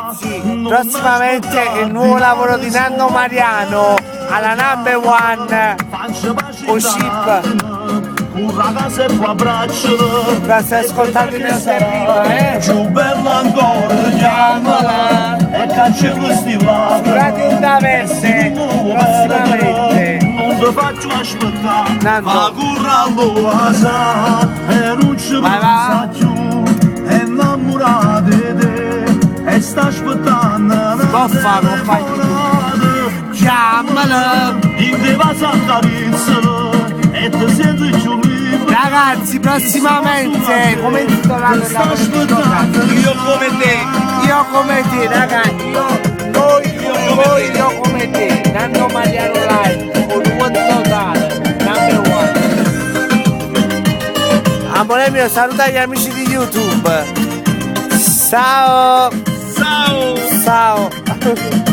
Ragazzi, prossimamente il nuovo lavoro di Nando Mariano alla number one Oship. Stai ascoltando in anteprima, eh? Più bella ancora, chiamala e caccia questi Su Radio Onda Verde, prossimamente. Non ti faccio aspettare, Nando. ma currallo a sa, e non ci Vai, va. pensa più, è innamorata di te, e sta aspettando una Vaffa, non fai più. telefonata. Chiamala! In te va a e ti senti più libero. Ragazzi, prossimamente, come intitolato il lavoro discografico? Io come te. Io come te, ragazzi, io, noi, io, voi, io come te, Nando Mariano Live, con un totale, number one. Amore mio, saluta gli amici di YouTube. Ciao! Ciao! Ciao!